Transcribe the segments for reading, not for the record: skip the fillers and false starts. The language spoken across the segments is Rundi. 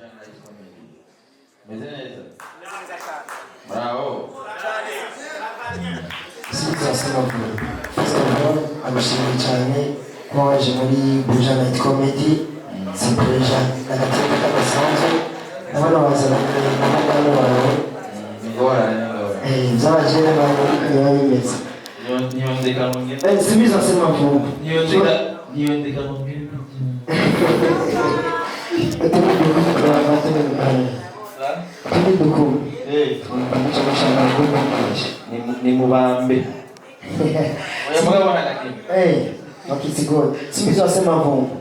Buja Night Comedy. Meze neza, muraho. Simbizi Semavumba, first of all, agushimiye cyane kuba waje muri Buja Night Comedy. C'est pleasure, n'agateka kadasanzwe. Ndabona wazana na madamu wawe. Ingorane, ingorane. By'abajene bawe biba bimeze. Niyondeka ngo ngende. Simbizi Semavumba. Niyondeka, niyondeka ngo ngende. Utundi dukuru mushaka kugurisha. Ni mubambe, oya, mugabo nta kimwe. Bakisigora. Simbizi Semavumba,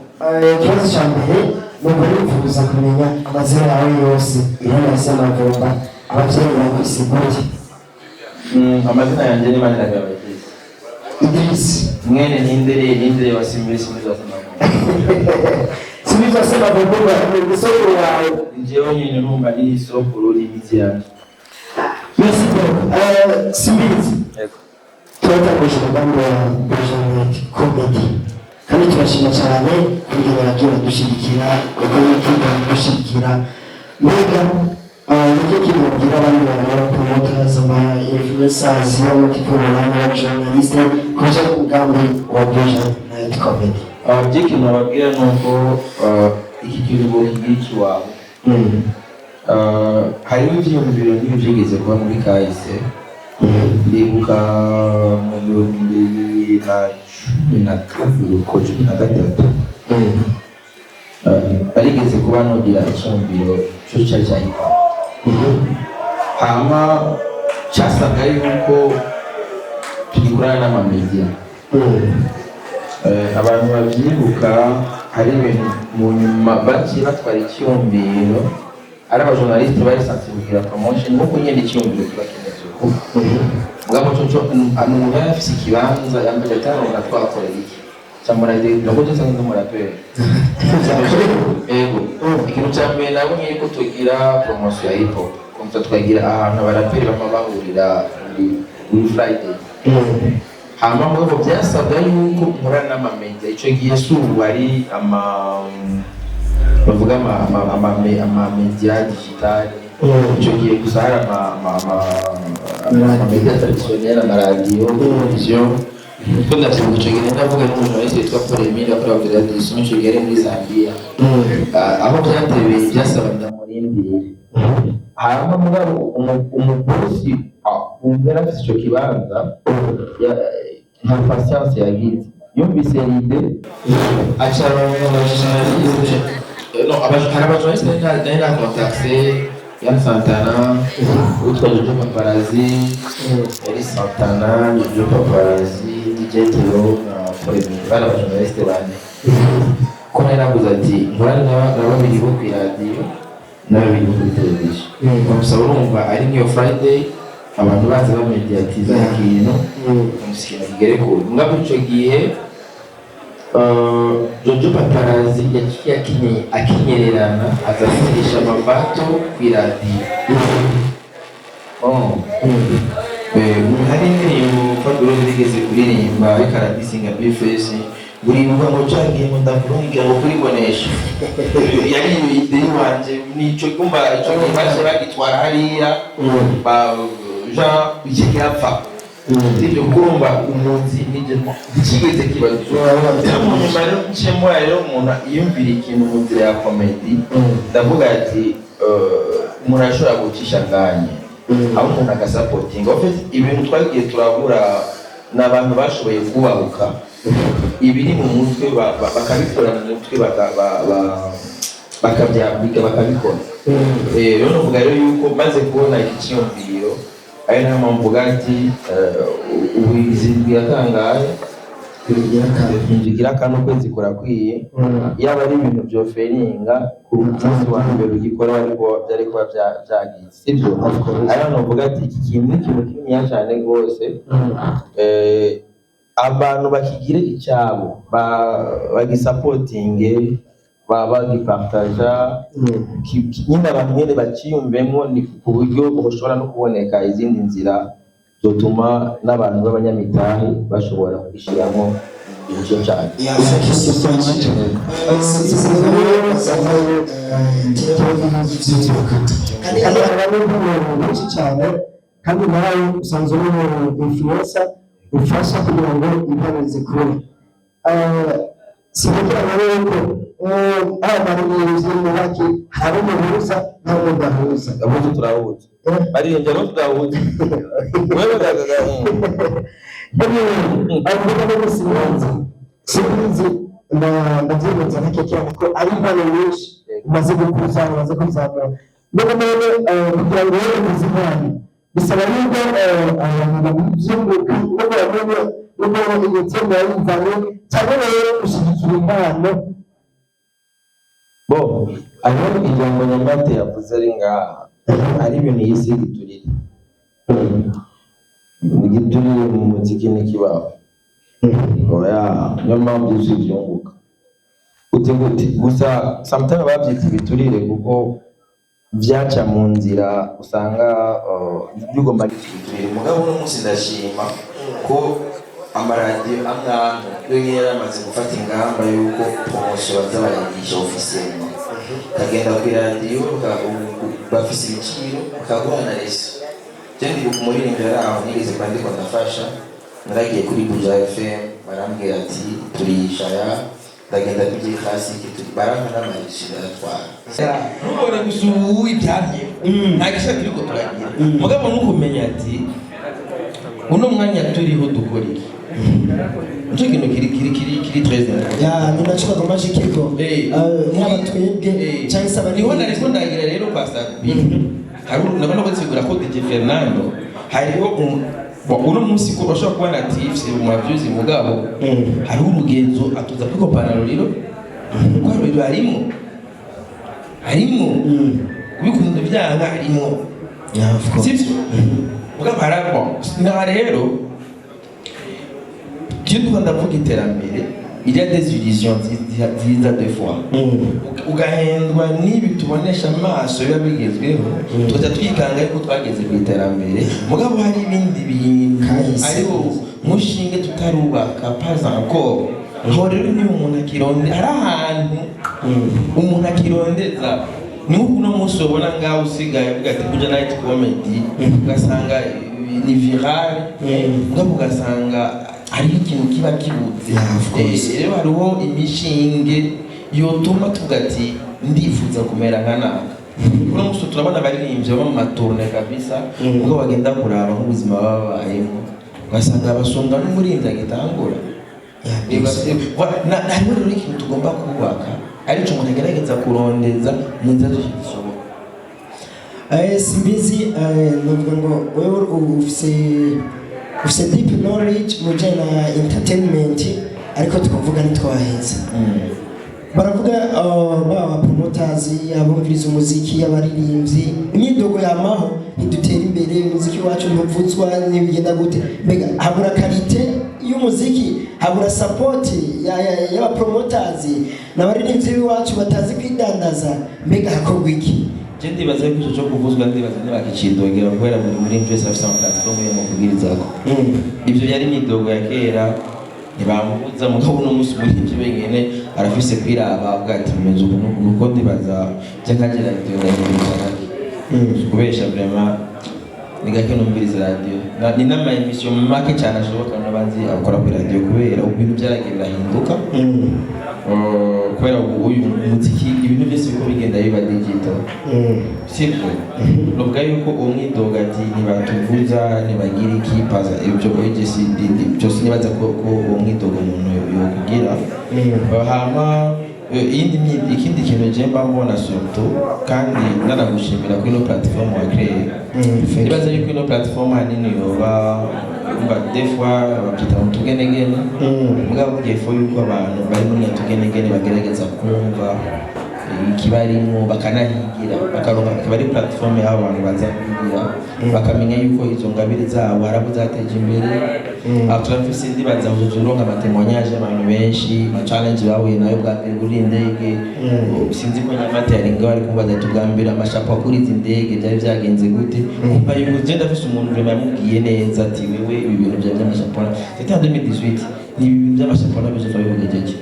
ikibazo cya mbere numva nifuza kumenya amazina yawe yose. Irene Semavumba, ababyeyi bakwise gute? Amazina yanjye ni Maniragaba Idris. Idris. Mwene Nindere, Nindere wa Simbizi, Simbizi wa Semavumba. Simbizi Semavumba ni isoko yawe. Njyewe nyine numva ni isokuru n'imizi yanjye. Merci beaucoup. Simbizi. Yego. Turatanguje umugambi wa Buja Night Comedy kandi turashima cyane kugira baragiye badushyigikira, kuko yikiga badushyigikira. Mbega nicyo kintu babwira abandi bantu b'abapromoters, aba influencers, b'abakikorera, n'abajournaliste kuja ku mugambi wa Buja Night Comedy? Ikintu nababwira ni uko iki kiruhuko kigira ikiwabo. Hariho ivyiyumviro nk'ibi vyigeze kuba muri kahise. Ndibuka mu 2012 uko 13, barigeze kuba nogira icyumviro cyo cyari cya hip hop, hama cyasabwa yuko tugikorana n'amamedia. Abantu babyibuka, hari ibintu mu nyuma bagiye batwara icyumviro, ari abajournaliste bari sanse kugira promotion, nkuko nyine icyumviro kiba kimeze uko. Mugabo coco umuntu yari afise ikibanza yambaye atarabona twakorera iki cyamura nako nsanzwe ndi umuraperi. Ego, ikintu cya mbere nabonye yuko tugira promotion ya hip hop, comme twagira ahantu abaraperi bama bahurira buri Friday. Hama mugabo byasabwa yuko nkorana n'amamedia. Ico gihe si ubu ari ama bavuga ama media digital. Ico gihe gusa hari ama media traditionnel, amaradiyo, televiziyo. Kuko ndavyibuka ico gihe ndavuga n'umujournaliste witwa Paul Emile akora kuri radio, ico gihe yari muri Zambia. Ah, aho byatebeye byasaba ndamurindire. Hama mugabo umubosi yari afise ico kibanza, nka patience yagize, yumvise l'idée, aca aronka abajournaliste. No, hari abajournaliste nari nacontacté, Yann Santana, witwa Jojo Paparazzi, yari Santana, Jojo Paparazzi, DJ Theo na Paul Emile, bari abajournaliste bane. Ko nari navuze ati nkorane na babiri bo kw'iradiyo na babiri bo kuri televiziyo, gusa urumva ari nk'iyo Friday abantu baza bamediatiza ikintu, ikintu kigere kure. Mugabo ico gihe Jojo Paparazzi yaciye akenyererana, aza asinyisha amabato kw'iradiyo. Oh. Hari indirimbo Fabio yigeze kuririmba ariko aradisinga B-Face, buribuka ngo cagiye ngo ndakurungira ngo kuribonesha, yari idée yiwanje. Nico kumva ico gihe baje bagitwara hariya ba Jean iki kirapfa, sibyo? Kurumva umunsi nije ntikigeze kibazo. Rero mu nyuma rero ncemo rero umuntu yiyumvira ikintu mu nzira ya comédie, ndavuga ati umuntu arashobora gucisha nganye aho umuntu agasapotinga. En fait, ibintu twagiye turabura ni abantu bashoboye kubahuka ibiri mu mutwe, bakabikora mu mutwe, bakabyambika, bakabikora. Rero nuvuga rero yuko maze kubona iki cyiyumviro, ari nayo mpamvu mvuga ati ubu izi ndwi yatangaye, inzu igira kane, ukwezi kurakwiye. Yaba ari ibintu byoferinga ku munsi wa mbere ugikora, ariko byari kuba byagize, sibyo? Ariyo nuvuga ati iki kintu ni ikintu kininiya cyane rwose. Abantu bakigire icyabo, bagisapotinge, bagipartaja, nyine abantu nyine bakiyumvemo, ni ku buryo bushobora no kuboneka izindi nzira zotuma n'abantu b'abanyamitahe bashobora kugishyiramo. Nicyo cyane. Yeah, thank you so much. Kandi hari n'umuntu benshi cyane, kandi nawe usanzwe uri umu influencer ufasha kugira ngo impano zikure. Sivugira ngo rero ko abaririmbyi mubaki hari umuhuza n'abo mudahuza. Abo turahuza, baririmbye abo tudahuza, wewe gagaga. Avuga ko sinzi, ndabyemeza ntakekeranya ko ari impano nyinshi umaze gukuza, umaze kuzamura. Nubwo none kugira ngo wowe uzi impano bisaba yuko abantu babyunguka, nubwo bamenye nubwo iyo teme yayizanye cyangwa rero gushyigikira impano. Bo hariho ijambo Nyamate yavuze ari ngaha, ari ibintu yise igiturire. Igiturire mu muziki ntikibaho, oya. Niyo mpamvu byinshi byunguka gute gute gusa. Sometimes babyita ibiturire kuko byaca mu nzira usanga bigomba ibiturire. Mugabo uno munsi ndashima ko amaradiyo amwe amwe yo nyine yaramaze gufata ingamba y'uko promotion baza barayigisha officiellement, kagenda ku iradiyo bafise ibiciro, bakaguha na reçu. Je ndibuka umuririmbyi yari aho nigeze kwandikwa ndafasha, naragiye kuri Buja FM, barambwira ati turiyishaya, ndagenda kuri Classic, barampa n'ama reçu, ndayatwara. Ntubone gusa ubu ibyamye, nta gishya turiko turagira. Mugabo nukumenya ati uno mwanya turiho dukora iki, nicyo kintu kiri très important. Ya, ni nacyo bagomba shikiko yaba twebwe cyangwa se abari Niho nariko ndagira rero kwa Sabi, hari nabona ko nsigura ko DJ Fernando hariho bon, uno munsi ko bashobora kubona ati ifise mu mavyuzi, mugabo hariho urugenzo atuza kwikopana ruriro kuko ruriro harimo kubikunda byanga harimo. Yeah, of course. Sivyo? Mugabo harabo ngaha rero iyo ndiko ndavuga iterambere, il y a des illusions ziza des fois, ugahendwa n'ibi tubonesha amaso biba bigezweho, tukaca twikanga yuko twageze ku iterambere. Mugabo hari ibindi bintu Kahise. ariho mushinge tutarubaka, pas encore. Aho rero niba umuntu akironde, hari ahantu umuntu akirondeza. Ni nk'uko uno munsi ubona ngaho usigaye uvuga ati Buja Night Comedy, ugasanga ni viral, mugabo ugasanga hariho ikintu kiba kibuze. Yeah, of course. Rero hariho imishinge yotuma tuvuga ati ndifuza kumera nka naka. Uno munsi turabona abaririmbyi baba mu ma tournées kabisa, ubwo bagenda kuraba nk'ubuzima baba babayemo, ugasanga basumba n'umuririmbyi agitangura. Hariho rero ikintu tugomba kubaka, ariko umuntu agerageza kurondeza mu nzira zose zishoboka. Simbizi, novuga ngo wewe ufise deep knowledge mu bijyanye na entertainment, ariko twavuga ntitwaheza. Baravuga baba promoters, abumviriza umuziki, abaririmbyi, imyidogo yamaho: ntidutera imbere, umuziki wacu ntuvuzwa, ntibigenda gute? Mbega habura qualité y'umuziki, habura support y'aba promoters n'abaririmbyi b'iwacu batazi kwidandaza? Mbega hakorwa iki? Je ndibaza yuko ico co kuvuzwa, ndibaza ntibakicindogera, kubera buri muririmbyi wese afise ama platform yo mu kubwirizako. Ivyo yari imyidogo ya kera, ntibambuza. Mugabo uno munsi umuririmbyi wenyene arafise kwiraba, avuga ati bimeze uku n'uku, kuko ndibaza je nkaje radiyo ndayumviriza gake. Kubesha, vraiment ni gake numviriza radiyo. Ni n'ama émission make cyane ashoboka n'abanzi akora kuri radiyo, kubera ubu ibintu byaragiye birahinduka. Kubera ubu uyu muziki ibintu byose biko bigenda biba digital, sibyo? Nuvuga yuko umwidogo ati ntibatuvuza, ntibagira iki, paza ibyo oje, si byose. Nibaza ko uwo mwidogo umuntu yokugira. Hama ikindi kintu je mba mbona surtout, kandi nanagushimira kuri ino platform wa créé, nibaza yuko ino platform hanini yoba umva des fois babyita mu tugenegene. Mugabo bugiye fo yuko abantu bari muri tugenegene bagerageza kumva ikibarimo, bakanahigira, bakaronka, akaba ari platform y'aho abantu baza kwigira, bakamenya yuko izo ngabire zabo hari abo zateje imbere. Aho turafise, ndibaza uzoza uronka ama témoignages y'abantu benshi, ama challenge bahuye nayo bwa mbere buri indege. Sinzi ko Nyamata yari ngaho, ari kumbaza ati ubwa mbere amashapo kuri izi ndege byari byagenze gute? Kumva yuko je ndafise umuntu vraiment yamubwiye neza ati wewe ibi bintu byawe by'amashapo, c'était en 2018. Ni ibintu by'amashapo nabyo bivugejeje.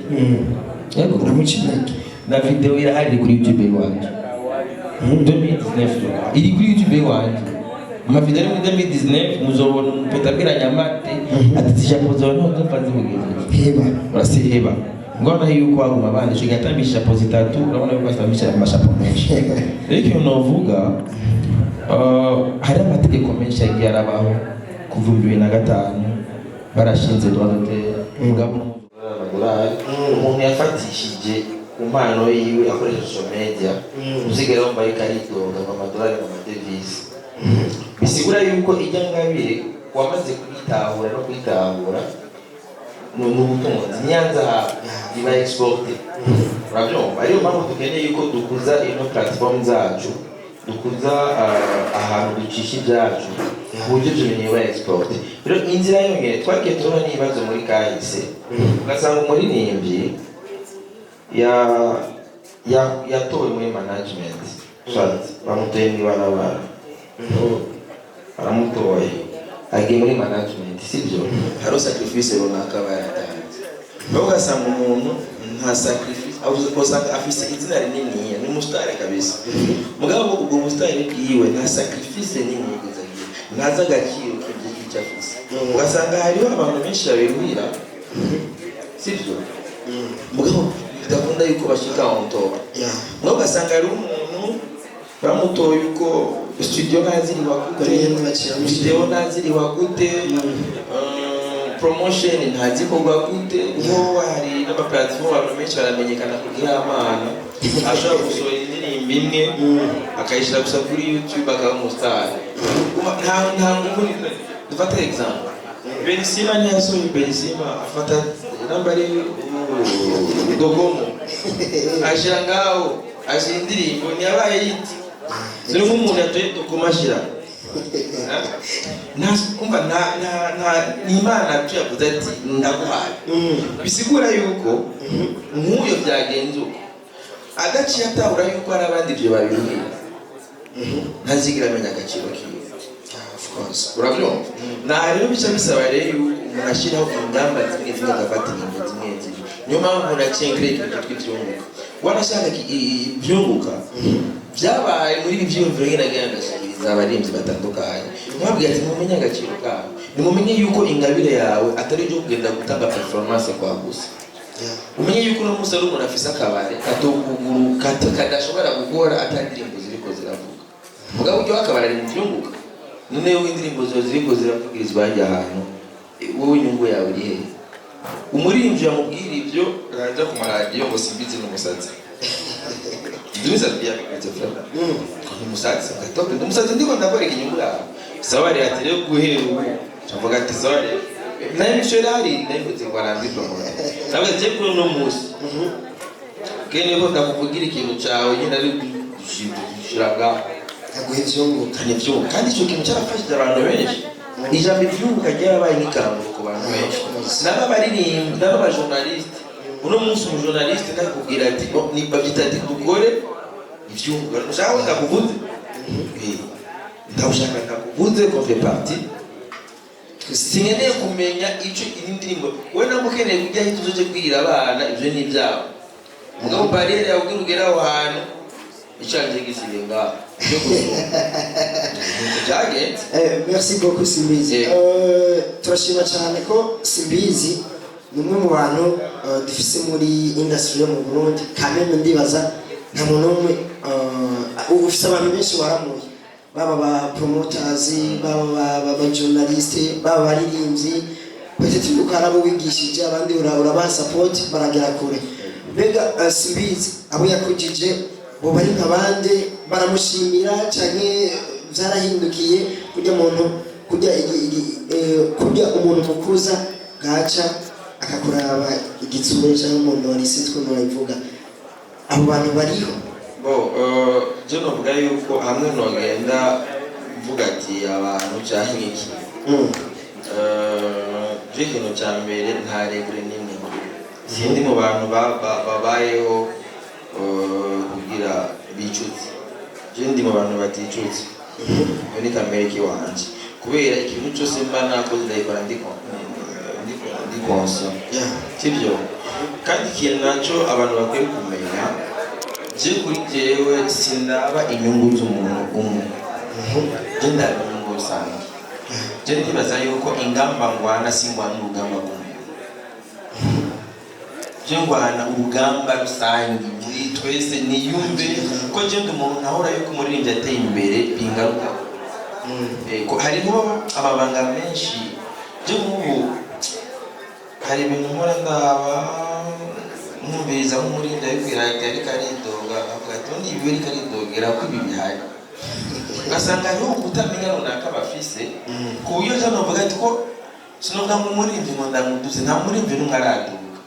Yego. Uramuca intege. Na video irahari, iri kuri YouTube iwanje 2019, iri kuri YouTube iwanje. Amavideo ari muri 2019, muzobona umupeta abwira Nyamate ati: "Ishapo zawe ntuzopfa zibugejeje." Heba. Urasiheba, ngona yuko baguma bandisha igatambisha ishapo zitatu, urabona yuko atambisha amashapo menshi. Rero ikintu novuga, hari amategeko menshi yagiye arabaho kuva 2005, barashinze droit d'auteur. Mugabo umuntu yafatishije ku mpano yiwe akoresheje social media, uzigera wumva yuko aridoga ngo amadolari, ngo amadevise. Bisigura yuko ijya ngabire wamaze kuyitahura no kuyitahura ni ubutunzi nyanza iba exporté, urabyumva? Ariyo mpamvu dukeneye yuko dukuza ino platform zacu, dukuza ahantu ducisha ibyacu, ku buryo ibyo bintu biba exporté. Rero inzira yonyine twagiye tubona n'ibibazo muri kahise, ugasanga umuririmbyi yatowe muri management, soit bamutoye mu ibarabara, baramutoye agiye muri management, sibyo? Hariho sacrifice runaka aba yaratanze, nawe ugasanga umuntu nta sacrifice, usanga afise izina rininiya, ni umusitari kabisa, mugabo ubwo busitari bwiwe nta sacrifice nini yigeze agira, ntazi agaciro k'ibyo icyo afise. Ugasanga hariho abantu benshi babiruhira, sibyo? Mugabo bidakunda yuko bashika on top. Mugabo ugasanga hariho umuntu bamutoye uko, studio ntaziriwa gute, video ntaziriwa gute, promotion ntazikorwa gute. Nko hari n'amaplatform, abantu benshi baramenyekana kugira amana ashobora gusohora indirimbo imwe akayishyira gusa kuri YouTube, akaba umustar. Nta nguvu. Dufate example, Benisima ntiyasohoye Benisima, afata nambari dogomo ashyira ngaho, ashyira indirimbo, ntiyabaye hit. Dore nk'umuntu yatoye dogomo ashyira umva, nta ni Imana tuyavuze ati: "Ndaguhaye." Bisigura yuko nk'uyo byagenze uko, adaciye atahura yuko hari abandi ibyo babiruhiye, ntazigera amenya agaciro kiwe. Urabyumva? Naha rero bica bisaba rero yuko umuntu ashyiraho ingamba zimwe zimwe, agafata ingingo zimwe zimwe. Niyo mpamvu umuntu aciye ikintu cyitwa ibyunguka, wanashaka ibyunguka byabaye muri ibi byiyumviro nyine, agenda agashyikiriza abaririmbyi batandukanye, mwabwira ati: "Mumenye agaciro kabo, nimumenye yuko ingabire yawe atari ibyo kugenda gutanga performance kwa gusa. Umenye yuko uno munsi ari umuntu afise akabare katokuguru kadashobora gukora ata ndirimbo ziriko ziravuga." Mugabo ujya w'akabare ari mu byunguka. None wowe indirimbo zawe ziriko ziravugirizwa hajya ahantu, wowe inyungu yawe iri hehe? Umuririmbyi yamubwira ibyo, akaja ku maradiyo ngo simbizi n'umusatsi, imisatsi yabikunze frère, ni umusatsi gatoke, ndi umusatsi, ndiko ndakwereka inyungu yawe. Sawa rero, ati rero guhera ubu cavuga ati: "Sawa rero." Nayo mico irahari, nayivuze ngo arandi promote, navuze ati: "Kuri uno munsi kene ko ndakuvugira ikintu cawe nyine ari gushira ngaho." Aguha ivyunguka. Kandi ivyunguka, kandi ico kintu cyarafashije abantu benshi. Ijambo ivyunguka ryarabaye nk'ikanguro ku bantu benshi, n'aba baririmba, n'aba bajournaliste. Uno munsi umujournaliste ndakubwira ati: "Oh, ni bavyita ati dukore ivyunguka, ushaka ko ndakuvuze? Ndawushaka ndakuvuze contrepartie. Sinkeneye kumenya ico iyi ndirimbo. Wowe ntabwo ukeneye kujya ahita uzoje kwirira abana, ivyo ni ivyabo. Mugabo barrière yawe kugira ugere aho hantu, icanje gisigaye ngaho cyo gusoma byagenze." Merci beaucoup, Simbizi. Yeah. Turashima cyane ko Simbizi ni umwe mu bantu dufise muri industry yo mu Burundi. Kameme ndibaza nta muntu n'umwe, ufise abantu benshi waramuye, baba ba promoters, baba ba journaliste, baba baririmbyi, peut-être yuko hari abo wigishije, abandi urabaha support baragera kure. Mbega Simbizi abo yakujije bo bari nka bande? Baramushimira canke vyarahindukiye kurya muntu kurya kurya umuntu mukuza bwaca akakuraba igitsure cyangwa umuntu wari, sinzi ukuntu babivuga, abo bantu bariho? Bo, je novuga yuko hamwe nogenda mvuga ati abantu canke iki, je ikintu ca mbere, nta regret nimwe. Sindi mu bantu babayeho kugira bicutse. Je ndi mu bantu baticutse. Iyo ni kamere kiwanje, kubera ikintu cyose mba nakoze ndayikora ndi Ndi conscient, sibyo? Kandi ikintu nacyo abantu bakwiye kumenya, je kuri jewe sindaba inyungu z'umuntu umwe, je ndaba inyungu rusange. Je ndibaza yuko ingamba ngwana, singwana urugamba rw'umuntu, je ngwana urugamba rusange muri twese. Niyumve ko je ndi umuntu ntahora yuko umuririmbyi ateye imbere bingaruka. Ko hariho amabanga menshi. Je nk'ubu hari ibintu nkora, ndaba nkumviriza nk'umuririmbyi ari kwiradiyo ariko aridoga, avuga ati ubundi ibi ariko aridogera ko ibi bihari, ugasanga hariho kutamenya runaka bafise, ku buryo je novuga ati ko sinovuga ngo umuririmbyi ngo ndamuduze. Nta muririmbyi n'umwe araduka.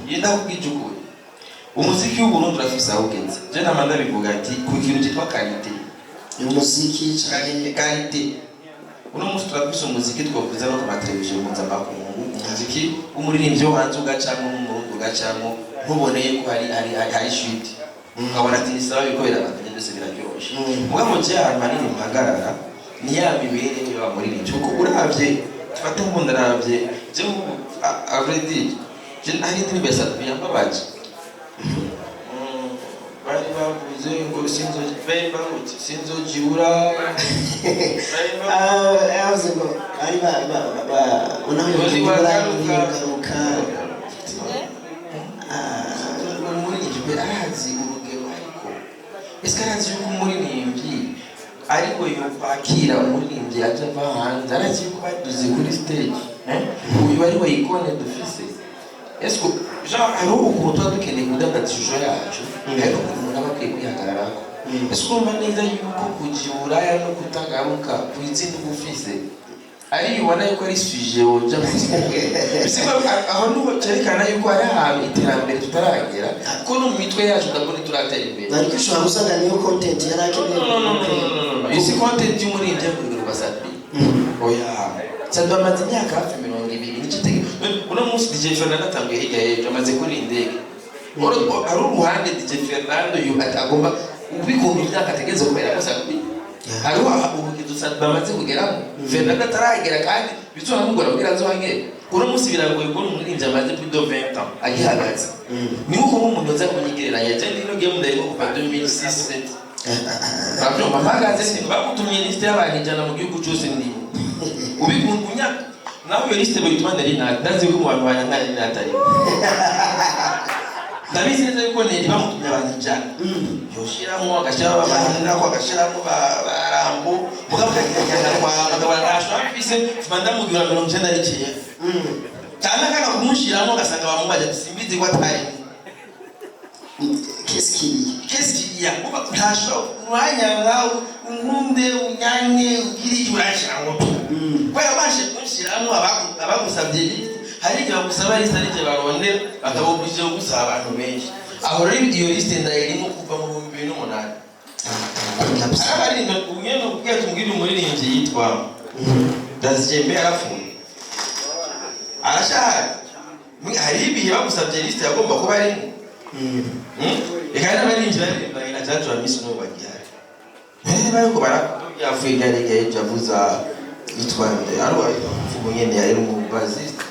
Iyo ndakubwije ukuri, umuziki w'Uburundi urafise aho ugeze. Je nama ndabivuga ati ku kintu cyitwa qualité Umuziki cyane. Qualité, qualité. Uno munsi turafise umuziki twavuze no ku mateleviziyo mpuzamakungu, umuziki w'umuririmbyi wo hanze ugacamo, n'Umurundi ugacamo, ntuboneye ko hari shit, ukabona ati ni sawa, biriko birabandanya, byose biraryoshe. Mugabo je ahantu hanini mpagarara ni ya mibereho y'abamuririmbyi, kuko uravye, tufate nk'ubu ndaravye je nk'ubu Avredi, je hari indirimbo ya Sat-B yambabaje. Bari bavuze ngo sinzo, bari bavuze sinzojibura, bari bavuze Ah, yavuze ngo bari ba ba ba Uzi unagaruka. Wagaruka. Umuririmbyi pe arazi urugero, ariko ese arazi yuko umuririmbyi ariko yokwakira umuririmbyi aje ava hanze? Arazi yuko baduze kuri stage, eh? Uyu ari we icône dufise. Ese genre hariho ukuntu tuba dukeneye kudandaza ishusho yacu, ariko ukuntu umuntu aba akwiye kwihagararako. Ese urumva neza yuko kuja iburaya no kutagaruka ku izina uba ufise, ari ubona yuko ari sujet woja mu aho niho cyerekana yuko hari ahantu iterambere tutaragera, kuko no mu mitwe yacu ndabona turatera imbere. Ariko ushobora gusanga niyo content yari akeneye. No, no, no, no, no, no, no. Isi content y'umuririmbyi yo kurugero rwa Sat-B, oya. Sat-B amaze imyaka hafi 20 n'igice. Uno munsi DJ Fernando atanguye hirya y'ejo, amaze kuri indege. Hari uruhande DJ Fernando yu agomba ubikunda imyaka ategereza kubera ko Sat-B hariho urugendo Sat-B amaze kugeramo Fernando ataragera, kandi bizonamugora kugira azohagere. Uno munsi biragoye kubona umuririmbyi amaze plus de 20 ans agihagaze. Ni nko kuba umuntu aza kunyigereranya. Je ndino game ndayiko kuva 2006 7, urabyumva? Mpagaze si bagutumye liste y'abantu 100 mu gihugu cyose, ndimo ubikunda imyaka nawe iyo liste bayituma nari ndazi yuko mu bantu banyanka nari natari. Ndabizi neza yuko neri bamutumye abantu 100 yoshiramo, agashyiramo abahinako, agashyiramo barambo, mugabo akagenda kwanga akabona ntashobora mfise mfuma ndamubwira 99 cyane, akanga kumushyiramo, ugasanga bamubaje ati simbizi ko atarimo. Qu'est-ce qu'il y a? Qu'est-ce qu'il y a? Kuba ntashobora umwanya nkawe, unkunde unyange ugire icyo urashyiramo, kubera bashe kunshyiramo abagusabye liste. Hari igihe bagusaba liste, hari igihe barondera bakabugurije gusaba abantu benshi. Aho rero iyo liste ndayirimo kuva mu 2008. Abaririmbyi umwe ubwiye tumbwire umuririmbyi yitwa Dazjembe yarapfuye, arashahari. Hari ibihe bagusabye liste yagomba kuba arimo. Reka n'abaririmbyi baririmbanye na Jaja wa Miss n'ubu bagihari. Bariko yapfuye gare yavuza yitwa nde? Ari mvugo nyene yari umubaziste.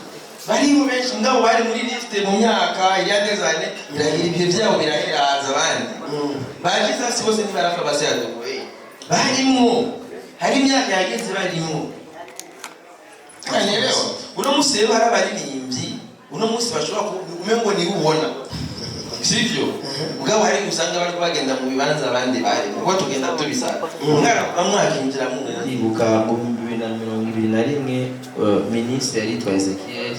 Bariho benshi ngabo bari muri liste mu myaka yagezanye, biragira ibihe byabo birahera, haza abandi. Baje sasi bose ntibarafa basi yaduwe. Barimwo. Hari imyaka yageze barimwo. Rero uno munsi rero hari abaririmbyi uno munsi bashobora kuba umengo ni ubona sivyo, mugabo hari usanga bariko bagenda mu bibanza abandi bari, kuko tugenda tubisanga umwana bamwakinjira mu. Ndibuka mu 2021, minisitiri yitwa Ezekiel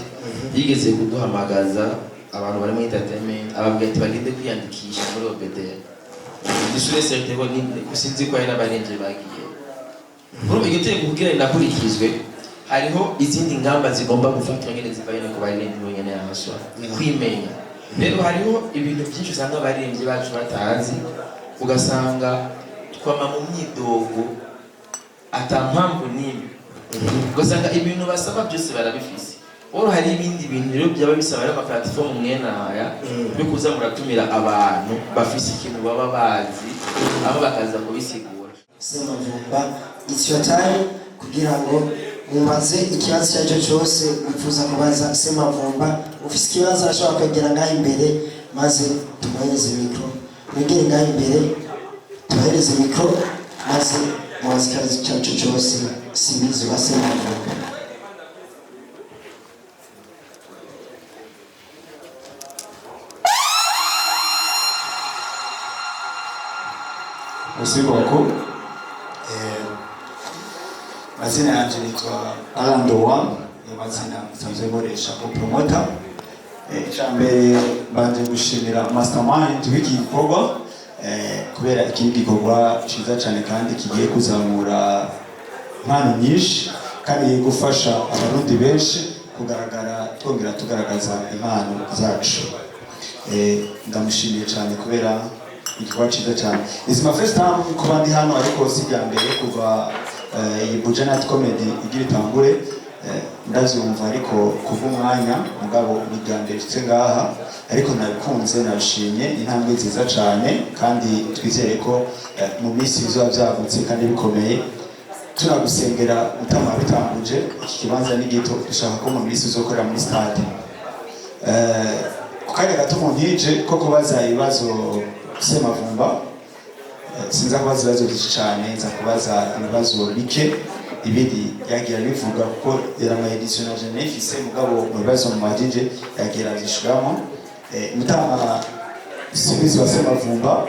yigeze kuduhamagaza abantu bari muri entertainment, ababwira ati bagende kwiyandikisha muri OBDR. Ishure certain ko sinzi ko hari n'abarenje bagiye. Urumva iryo tegeko kugira rinakurikizwe, hariho izindi ngamba zigomba gufatwa nyene zivanye no ku baririmbyi bonyene yahaswa kwimenya. Rero hariho ibintu byinshi usanga abaririmbyi bacu batazi, ugasanga twama mu myidogo ata mpamvu n'imwe, ugasanga ibintu basaba byose barabifise. Oro hari ibindi bintu rero byaba bisaba rero ama plateforme mwene aya yo kuza muratumira abantu bafise ikintu baba bazi, abo bakaza kubisigura. Semavumba, it's your time kugira ngo Mubaze ikibazo icyo ari cyo cyose wifuza kubaza Semavumba. Ufise ikibazo arashobora kwegera ngaho imbere, maze tumuhereze mikoro. Mwegere ngaho imbere, tubahereze mikoro, maze mubaze ikibazo icyo ari cyo cyose Simbizi wa Semavumba. Merci beaucoup. Mazina yanje nitwa Alan Dowa, ni mazina nsanzwe nkoresha ko promoter. Icambere mbanje gushimira mastermind w'iki gikorwa, kubera iki ni igikorwa ciza cyane kandi kigiye kuzamura impano nyinshi kandi kigiye gufasha Abarundi benshi kugaragara, twongera tugaragaza impano zacu. Ndamushimiye cyane kubera igikorwa cyiza cyane. It's my first time kuba ndi hano, ariko si irya mbere kuva iyi Buja Night Comedy igira itangure. Ndavyumva ariko kuva umwanya, mugabo ni irya mbere nshitse ngaha, ariko nabikunze, nabishimye. Intambwe nziza cyane kandi twizere ko mu minsi bizoba byagutse kandi bikomeye. Tunagusengera utama bitanguje, iki kibanza ni gito, dushaka ko mu minsi uzokorera muri stade. Ku kanya gato muntije ko kubaza ibibazo Semavumba, sinza kubaza ibibazo byinshi cyane, nza kubaza ibibazo bike, ibindi yagira bivuga kuko yari ama édition na je nifise, mugabo mu bibazo mu majije yagira avyishuramo. Mutama Simbizi wa Semavumba,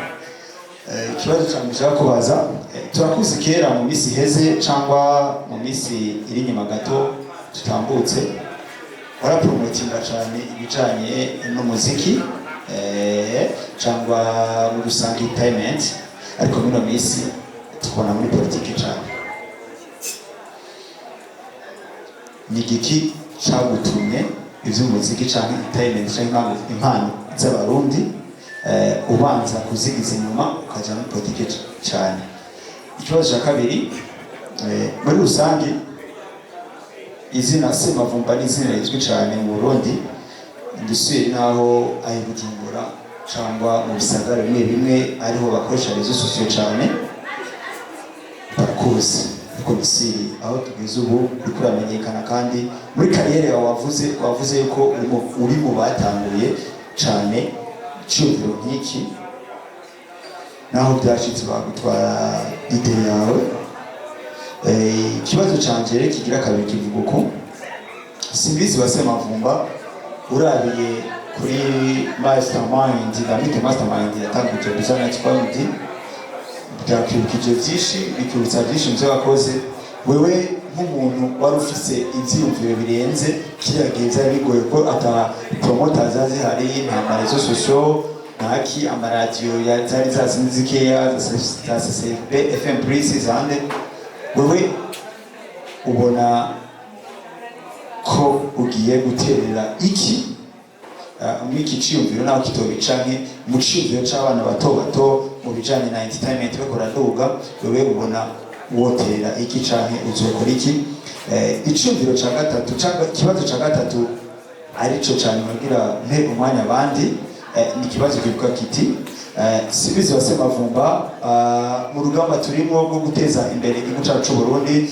ikibazo cya mbere nshaka kubaza, turakuzi kera mu minsi iheze cyangwa mu minsi iri inyuma gato tutambutse, warapromotinga cyane ibijanye n'umuziki cyangwa muri rusange entertainment, ariko muri ino minsi tukubona muri politiki cyane. Ni igiki cagutumye ivy'umuziki canke entertainment canke impano z'Abarundi ubanza kuzigiza inyuma ukaja muri politiki cyane? Ikibazo cya kabiri, muri rusange izina Semavumba ni izina rizwi cyane mu Burundi, ndisuye naho ari Bujumbura cyangwa mu bisagara bimwe bimwe ariho bakoresha réseaux sociaux cyane barakuzi, ariko Misiri aho tugeze ubu uriko uramenyekana, kandi muri carrière yawe wavuze yuko uri mu batanguye cyane icyumviro nk'iki, naho byashitse bagutwara idée yawe. Ikibazo canje rero kigira kabiri kivuga uko: Simbizi wa Semavumba, urabiye kuri mastermind, ndamwite mastermind yatanguje Buja Night Comedy, byakwibukije byinshi, bikibutsa byinshi mu byo wakoze. Wewe nk'umuntu wari ufise ivyiyumviro birenze, kiriya gihe vyari bigoye ko ata promoters zari zihari, nta ma réseaux sociaux, ntaki, amaradiyo zari zazindi zikeya za CCB FM Plus zande. Wewe ubona ko ugiye guterera iki muri iki ciyumviro, naho kitobica nke mu ciyumviro c'abana bato bato mu bijanye na entertainment bariko baraduga? Wewe ubona wotera iki canke uzokora iki? Iciyumviro ca gatatu canke ikibazo ca gatatu, arico cane kugira mpe umwanya abandi, ni ikibazo kivuga kiti: Simbizi wa Semavumba, mu rugamba turimo rwo guteza imbere igihugu cyacu c'u Burundi,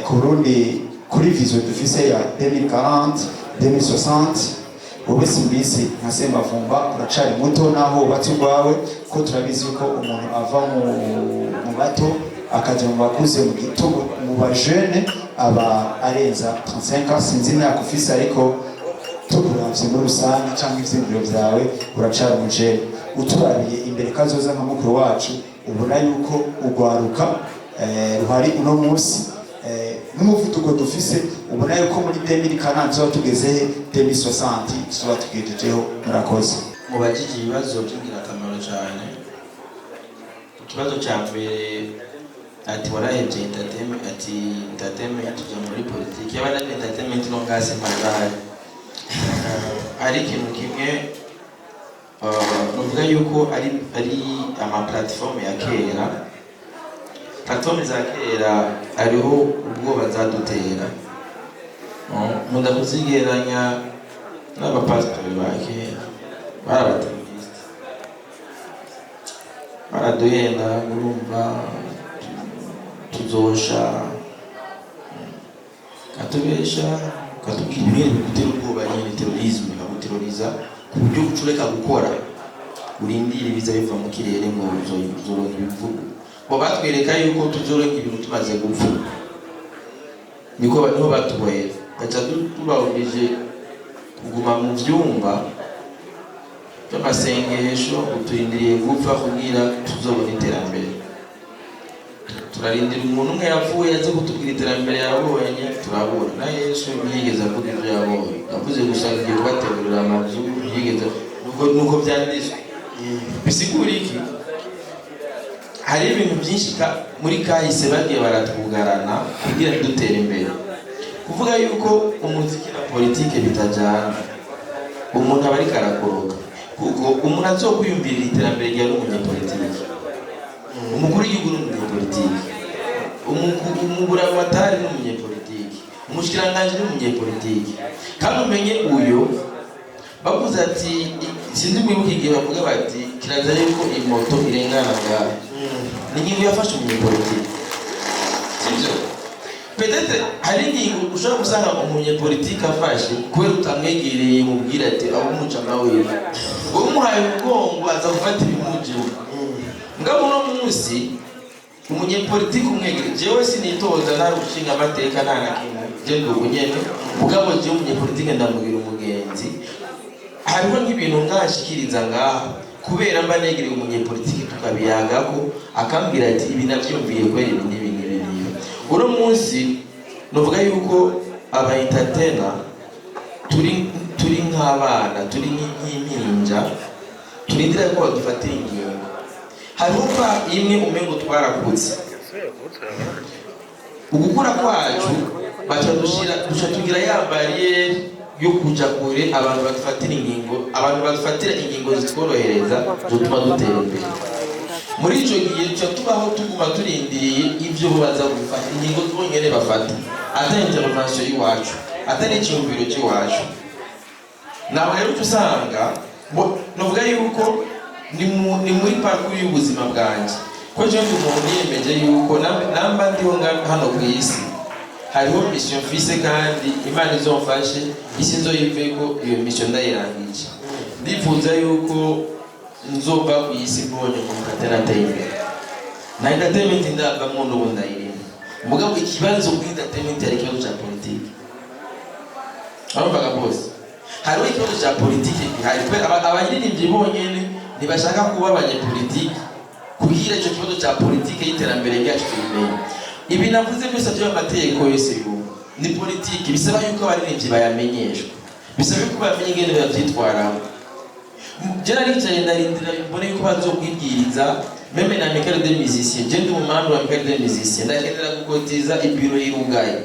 ku Burundi kuri vision dufise ya 2040 2060, wowe Simbizi nka Semavumba uracari muto naho wubatse urwawe, ko turabizi ko umuntu ava mu bato akaja mu bakuze, mu gito mu bajene aba arenza 35 ans. Sinzi imyaka ufise, ariko tukuravye muri rusange cyangwa ivyiyumviro vyawe uracari umujene. Uturabiye imbere kazoza nka mukuru wacu, ubona yuko ugwaruka ruhari uno munsi, n'umuvuduko dufise, ubona yuko muri 2040 tuzoba tugeze he, 2060 tuzoba tugejejeho? Murakoze. Mubajije ibibazo by'ingirakamaro cyane. Ikibazo cya mbere ati warahebye entertainment, ati entertainment tujya muri politiki. Yaba ari entertainment no ngasi mpagahari hari ikintu kimwe, nuvuga yuko ari ama platform ya kera. Platform za kera hariho ubwoba zadutera. Nkunda kuzigereranya n'abapasitori ba kera, bari abaterorisite, baraduhenda, urumva tuzosha. Bakatubesha, bakatubwira ibintu bigutera ubwoba nyine, terrorisme, bakaguteroriza ku buryo uca ureka gukora, urindira ibiza biva mu kirere ngo uzoronka ibivugo. Bo batwereka yuko tuzoronka ibintu tumaze gupfa. Niko niho batubohera, gaca tubawubije kuguma mu vyumba by'amasengesho ngo turindiriye gupfa kugira tuzobona iterambere. Turarindira umuntu umwe yapfuye aze kutubwira iterambere yabonye, turabura. Na Yesu ntiyigeze avuga ibyo yabonye, yavuze gusa ngiye kubategurira amazu. Ntiyigeze, nuko byanditswe. Bisigura iki? Hari ibintu byinshi muri kahise bagiye baratwugarana kugira dutere imbere. Kuvuga yuko umuziki na politike bitajyana, umuntu aba ariko arakoroka, kuko umuntu azokwiyumvirira iterambere rya n'umunyepolitike. Umukuru w'igihugu ni umunyepolitike, umuburamatari ni umunyepolitike, umushikiranganji ni umunyepolitike. Kandi umenye uyo bavuze ati sinzi mwibuka igihe bavuga bati kirazira yuko imoto irengana ngaha, ni ingingo yafashe umunyepolitike, sibyo? Peut-être hari ingingo ushobora gusanga umunyepolitike afashe kubera utamwegereye, mubwira ati abo umuca nawe wowe umuhaye umugongo aza gufata ibimujiwe. Mugabo uno munsi umunyepolitike umwegere, jewe sinitoza, ntari gushinga amateka, nta na kimwe, je ndi uku nyene. Mugabo jewe umunyepolitike ndamugira umugenzi. Hariho nk'ibintu ngashikiriza ngaha kubera mba negereye umunyepolitike, tukabiyagako, akambwira ati ibi navyumviye kubera ibi n'ibi n'ibi n'ibi. Uno munsi novuga yuko aba entertainer turi nk'abana, turi nk'impinja turindira ko badufatira ingingo. Hariho pa imwe umengo twarakutse, ugukura kwacu baca dushira, duca tugira ya barrière yo kuja kure. Abantu badufatira ingingo, abantu badufatira ingingo zitworohereza, zotuma dutera imbere. Muri ico gihe duca tubaho tuguma turindiriye ivyo bo baza gufata, ingingo bonyene bafata, ata intervention y'iwacu, atari icyumviro cy'iwacu. Naho rero uca usanga novuga yuko ni muri parcours y'ubuzima bwanjye, ko jewe ndi umuntu niyemeje yuko namba ndiho hano ku isi, hariho mission mfise, kandi Imana izomfashe isi nzoyiveko iyo mission ndayirangije. Ndifuza yuko nzova ku isi mbonye umuntu atera imbere na entertainment ndavamwo, n'ubu ndayirimo. Mugabo ikibazo kuri entertainment, hari ikibazo cya politiki. Urumvaga bose hariho ikibazo cya politiki gihari, kubera abaririmbyi bonyene ntibashaka kuba abanyepolitiki kugira icyo kibazo cya politiki y'iterambere ryacu tubimenye. Ibi navuze byose by'amategeko yose y'ubu ni politiki, bisaba yuko abaririmbyi bayamenyeshwa, bisaba yuko bamenya ingene bavyitwaramo. Je naricaye ndarindira mbone yuko bazokwibwiriza, même na Amicale des musiciens. Je ndi umumembre wa Amicale des musiciens, ndakenera gukotiza, ibiro irugaye.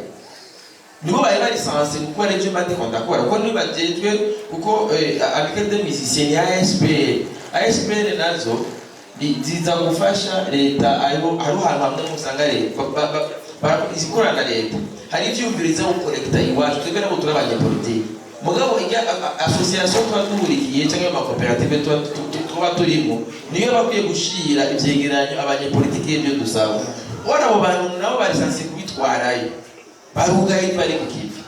Nibo bari bari censés gukora ivyo mba ndiko ndakora, kuko nibo bajejwe, kuko Amicale des musiciens ni ASBL. ASBL nazo ziza gufasha leta. Hariho ahantu hamwe usanga leta ikorana na leta, hari ivyumviro iza gukorekta iwacu. Twebwe nabo turi abanyepolitiki, mugabo ijya association tuba duhurikiye cyangwa amakoperative tuba turimo, niyo bakwiye gushira ivyegeranyo abanyepolitiki y'ibyo dusaba. Ora abo bantu nabo bari censés kubitwarayo, barugaye, ntibari ku kivi.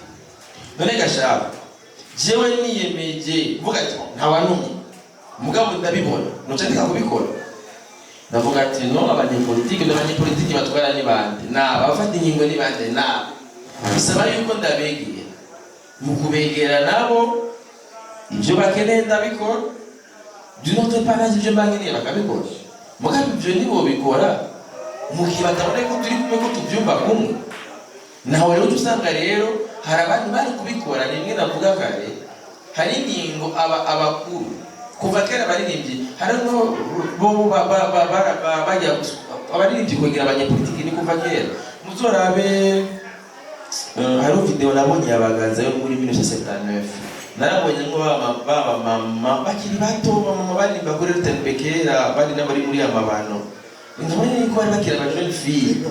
None gashaka jewe niyemeje mvuga ati ntawanumye, mugabo ndabibona, nuca ndeka kubikora. Ndavuga ati no, abanyepolitiki n'abanyepolitiki batwara ni bande? Naba abafata ingingo ni bande? Naba bisaba yuko ndabegera. Mu kubegera nabo, ibyo bakeneye ndabikora, d'une autre part nanjye ibyo mba nkeneye bakabikora. Mugabo ibyo ntibobikora mu gihe batabona ko turi kumwe, ko tubyumva kumwe. Naho rero uca usanga rero hari abandi bari kubikora. Rimwe navuga kare, hari ingingo aba abakuru kuva kera abaririmbyi harimo bo bajya abaririmbyi kwegera abanyepolitiki ni kuva kera. Muzorabe, hariho video nabonye yabagaza yo muri 1979, narabonye ngo baba mama bakiri bato, bamama baririmba kuri RTNB kera, bari n'abari muri amabano, nkabona yuko bari bakiri aba jeune fille.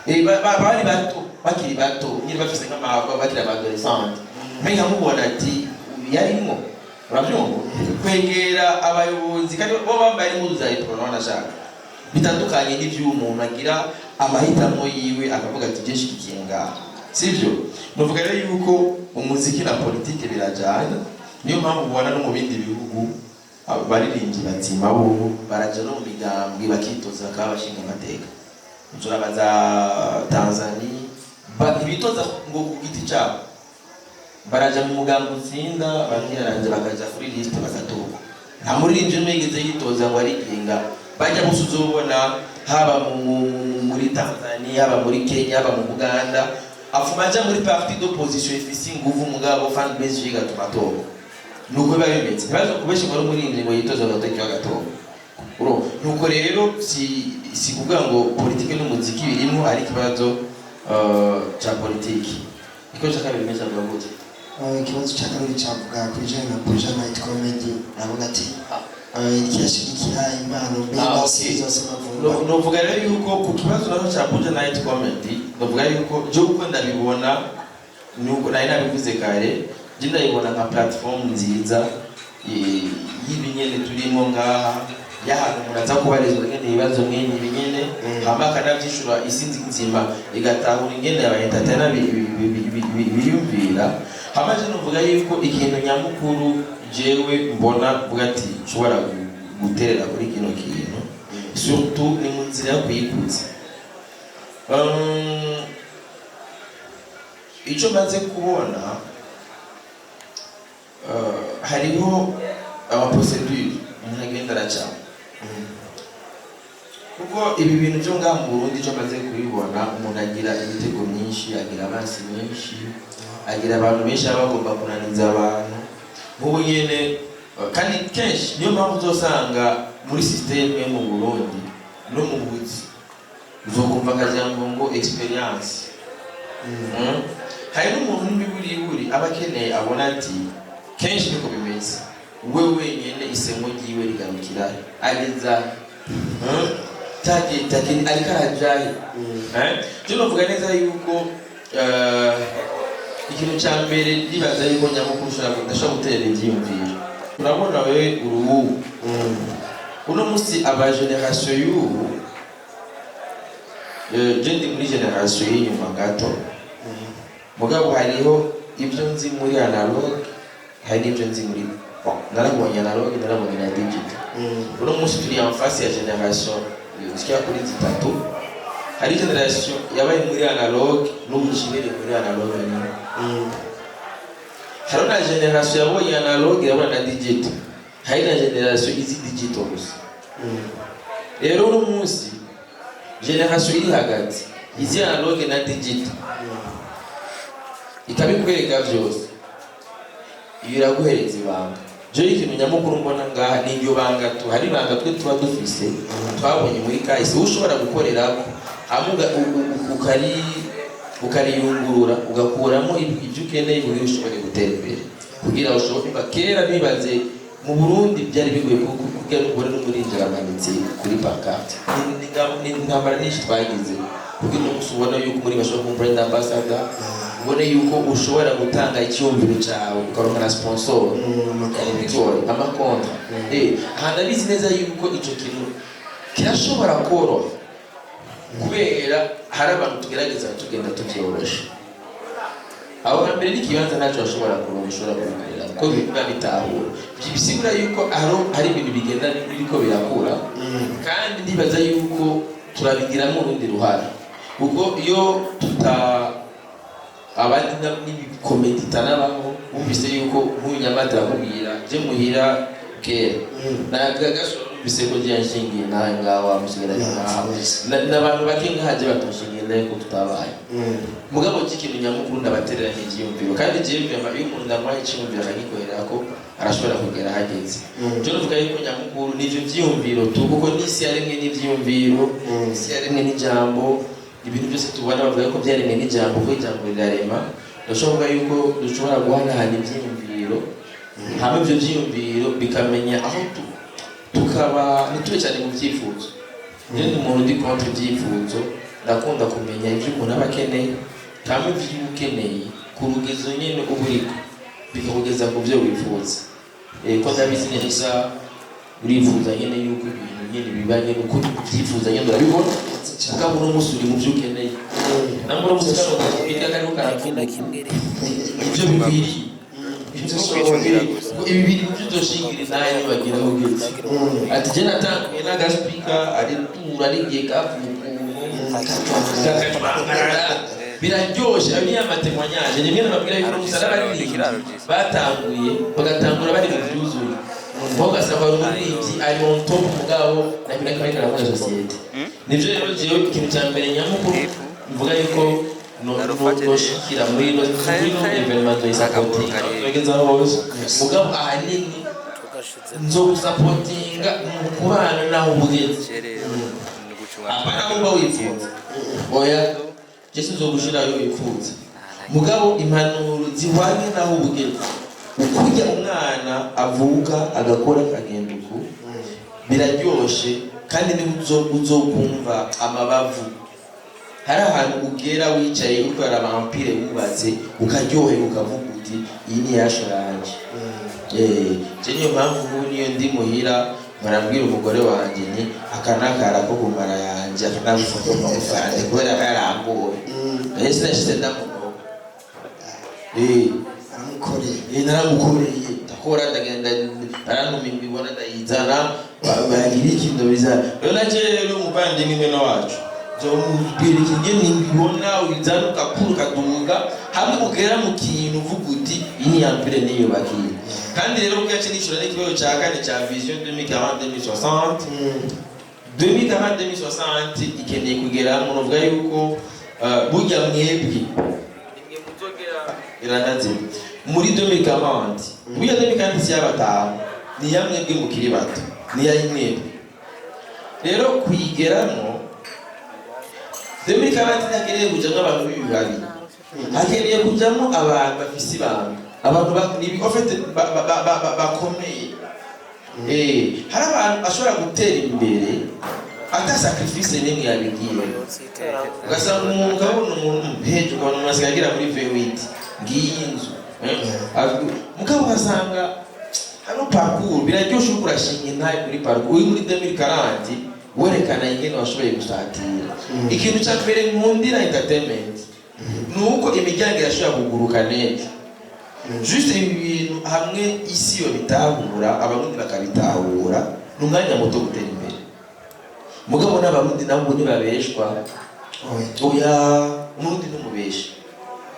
Bari bato, bakiri bato nyine, bafise nk'amahwa, bakiri aba adolescente. Mais nkamubona ati yarimwo, urabyumva, kwegera abayobozi, kandi bo bambaye impuzu za Uprona, wanashaka bitandukanye n'ivy'uwo muntu agira amahitamo yiwe, akavuga ati je nshigikiye ngaha. Sivyo? Nuvuga rero yuko umuziki na politike birajana. Niyo mpamvu ubona no mu bindi bihugu abaririmbyi bazima bo baraja no mu migambwe, bakitoza, bakaba bashinga amateka. Uzuraba za Tanzania, ntibitoza ngo ku giti cyabo, baraja mu mugambi utsinda, bakiranje, bakaja kuri liste, bagatorwa. Nta muririmbyi n'umwe yigeze yitoza ngo arigenga. Bajya gusa uzobona haba muri Tanzania, haba muri Kenya, haba mu Buganda, afuma aja muri parti d'opposition ifise inguvu, mugabo fan base igatuma atorwa. Nuko biba bimeze. Ntibaze kubesha ngo ari umuririmbyi ngo yitoze agatoki agatorwa. Urumva, nuko rero si kuvuga ngo politike n'umuziki birimo, ari ikibazo ca politiki. Ikibazo ca kabiri meza avuga gute? Ikibazo cya kabiri cyavuga ku bijyanye na Buja Night Comedy. Aravuga ati kirashyigikira impano, mbega si zose bavuga. Novuga rero yuko ku kibazo nacyo cya Buja Night Comedy, novuga yuko je uko ndabibona, nuko nari nabivuze kare, je ndabibona nka platform nziza y'ibi nyene turimo ngaha, y'ahantu umuntu aza kubarizwa nyene ibibazo mwene ibi nyene, hama akanavyishura, isi nzima igatahura ingene aba entertainer biyumvira. Hama je novuga yuko ikintu nyamukuru jewe mbona mvuga ati nshobora guterera kuri kino kintu, surtout ni mu nzira yo kuyikuza. Icyo maze kubona, hariho ama procédures umuntu agenda aracamo, kuko ibi bintu byo ngaha mu Burundi, icyo maze kubibona, umuntu agira imitego myinshi, agira amazi menshi, agira abantu benshi baba bagomba kunaniza abantu nk'ubu nyene. Kandi kenshi niyo mpamvu uzosanga muri système yo mu Burundi no mu buzi, uzokumva akajambo ngo expérience. Hari n'umuntu n'imiburiburi aba akeneye, abona ati kenshi niko bimeze, we wenyene isemo ryiwe rigarukira ageza ariko arajahe. Je novuga neza yuko ikintu cya mbere ndibaza yuko nyamukuru ndashobora gutera ivyiyumviro. Urabona wewe uruwu uno musi aba génération y'ubu, je ndi muri génération y'inyuma gato, mugabo hariho ibyo nzi muri analogue, hari n'ibyo nzi muri, bon, narabonye analogue, narabonye na digital. Uno munsi turi en face ya génération zigera kuri zitatu. Hari génération yabaye muri analogue, n'ubu ikibere muri analogue nyine. Hariho na génération yabonye analogue, irabona na digital. Hari na génération izi digital gusa. Rero uno munsi génération iri hagati, izi analogue na digital, ikabikwereka byose, iyo iraguhereza ibanga. Jewe ikintu nyamukuru mbona ngaha ni iryo banga tu. Hari ibanga twe tuba dufise, twabonye muri kahise, ushobora gukorerako, hama ukariyungurura, ugakuramo ibyo ukeneye kugira ushobore gutera imbere, kugira ushobore. Kera bibaze mu Burundi byari bigoye kugira ngo ubone n'umurinzi aramanitse kuri pancarte. Ni intambara nyinshi twagize kugira uno munsi ubona yuko muri bashobora kuba brand ambassador, ubone yuko ushobora gutanga icyumviro cyawe, ukaronka na sponsor. Byari bigoye, ama contrats. Aha ndabizi neza yuko ico kintu kirashobora koroha, kubera hari abantu tugerageza tugenda tuvyorosha. Aho hambere n'ikibanza ntacyo bashobora kuronka, ushobora kubikorera kuko biba bitahura. Bisigura yuko hari ibintu bigenda biriko birakura, kandi ndibaza yuko turabigiramo urundi ruhare, kuko iyo tuta abandi n'ibi comédie itanabaho. Wumvise yuko nk'uyu Nyamata arakubwira, je muhira kera nagagasura, numvise ko je yanshingiye nawe ngaho wamusigira ngaho. N'abantu bake nkaje batunshingiye nawe ko tutabaye. Mugabo cy'ikintu nyamukuru ndabaterera n'ivyiyumviro, kandi jewe vraiment iyo umuntu ndamuhaye iciyumviro akagikorera ko, arashobora kugera ahageze. Je nuvuga yuko nyamukuru nivyo vyiyumviro tu, kuko n'isi yaremwe n'ivyiyumviro, isi yaremwe n'ijambo. Ibintu byose tubona bavuga ko byaremwe n'ijambo, kuko ijambo rirarema. Ndashobora kuvuga yuko dushobora guhanahana ivyiyumviro, hama ivyo vyiyumviro bikamenya aho tukaba ntitube cyane mu vyifuzo. Njye ndi umuntu ndi contre ibyifuzo. Ndakunda kumenya ibyo umuntu aba akeneye, hama ivyo uba ukeneye ku rugezo nyene uba uriko bikakugeza ku byo wifuza. Ko ndabizi neza, urifuza nyene yuko ibintu nyene biba nyene uko ubyifuza nyene, urabibona, mugabo uno munsi uri mu byo ukeneye. Nambura umusikano gaspeaker kariko karavuga ibyo bikwiriye, ibi biri mu byo uzoshingira nawe nibagira aho ugeze. Ati je natanguye n'agaspeaker ari tura ari igihe kavuye ukuntu biraryoshe. Ayo niyo amatémoignages nimwe nababwira yuko umusaraba abaririmbyi batanguye, bagatangura bari mu byuzuye, aho ugasanga umuririmbyi ari on top, mugabo na kimwe kimwe ariko arakora société. Nivyo rero jewe ikintu cya mbere nyamukuru mvuga yuko noshikira muri no événement, nzoyisapotinga tugeze hose, mugabo ahanini nzogusapotinga mu kubana naho ubugeze, apana aho uba wifuza. Oya, je sinzogushirayo wifuza, mugabo impanuro zihwanye naho ubugeze. Ukurya umwana avuka agakora akagenda uku biraryoshe, kandi niba uzokumva amabavu, hari ahantu ugera wicaye uriko uraraba empire wubatse, ukaryoherwa, ukavuga uti: "Iyi ni yasho yanje." Je niyo mpamvu ubu niyo ndi muhira murambwira umugore wanje nti: "Aka nakara ko kumara yanje, aka nagufoto ku magufa yanje," kubera ko yarambuye. Naye sinashize ndamunoga. Aramukoreye. Naramukoreye, ndakora, ndagenda, barantuma imbibona ndayizana, bagira iki, ndabizana. Rero nacyo rero umuvandimwe mwene wacu nzomubwira iki ngene imbibona uyizana, ugakura, ukaduga hamwe ugera mu kintu uvuga uti: "Iyi ni empire niyubakiye." Kandi rero kuko yaciye nishura n'ikibazo cya kane cya vision 2040 2060, 2040 2060 ikeneye kugera mu novuga yuko burya mwebwe nimwe muzogera iranazima muri 2040. Burya 2040 si y'abatanu, ni iya mwebwe mukiri bato, ni iya mwebwe. Rero kuyigeramo 2040 ntakeneye kujamwo abantu b'ibibabi, hakeneye kujamwo abantu bafise ibanga, abantu en fait bakomeye. Hari abantu ashobora gutera imbere ata sacrifice n'imwe yabigiye, ugasanga umuntu, ukabona umuntu hejuru, ukabona umuntu asigaye agera muri V8, ngiyi inzu. Mugabo ugasanga hano parcours biraryoshe, uriko urashinga intahe kuri parcours uri muri 2040 werekana ingene washoboye gusatira. Ikintu cya mbere nkundira entertainment ni uko imiryango irashobora kuguruka neza. Juste ibi bintu hamwe isi yo bitahura, Abarundi bakabitahura, ni umwanya muto gutera imbere. Mugabo n'Abarundi nabo ntibabeshwa. Oya, Umurundi ntumubeshe,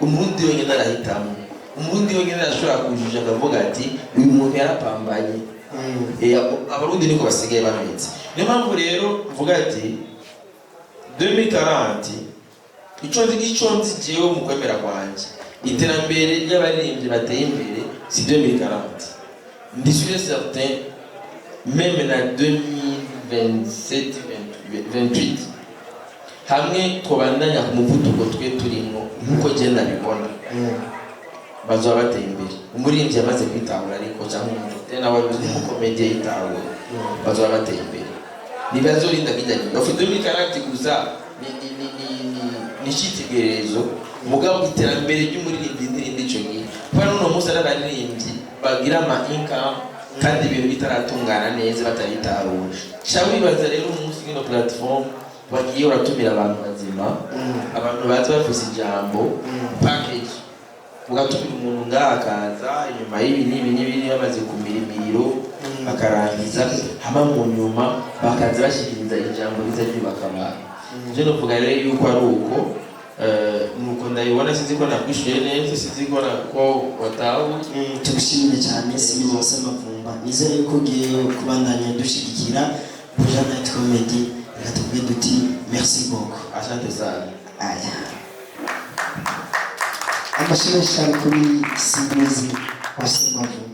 Umurundi wenyine arahitamo, Umurundi wenyine arashobora kujija akavuga ati: "Uyu muntu yarapambanye." Abarundi niko basigaye bameze. Niyo mpamvu rero mvuga ati 2040, ico nzi jewe mu kwemera kwanje, iterambere ry'abaririmbyi bateye imbere si 2040, ndi sûr et certain, même na 2027 28 hamwe twabandanya ku muvuduko twe turimo nk'uko genda bibona, bazoba bateye imbere. Umuririmbyi yamaze kwitahura ariko, cyangwa umuntu nawe n'umucomédien yitahura, bazoba bateye imbere. Ntibazorinda kijya gihe bafite 2040 gusa ni icyitegererezo. Mugabo iterambere ry'umuririmbyi ntirindi ico gihe, kubera n'uno munsi ari abaririmbyi bagira ama income kandi ibintu bitaratungana neza, batabitahura. Ca wibaza rero umunsi kino platform wagiye uratumira abantu bazima, abantu baza bafise ijambo, package, ugatumira umuntu ngaha akaza inyuma y'ibi n'ibi n'ibi, bamaze kumira imiriro bakarangiza, hama mu nyuma bakaza bashyikiriza ijambo riza ryubaka abantu. Je novuga rero yuko ari uko, nuko ndabibona. Sinzi ko nakwishuye neza, sinzi ko watahuye. Tugushimire cyane, Simbizi wa Semavumba. Nizere yuko ugiye kubandanya dushyigikira Buja Night Comedy. Reka tuvuge duti merci beaucoup. Asante sana. Aya amashyi menshi cyane kuri Simbizi wa Semavumba.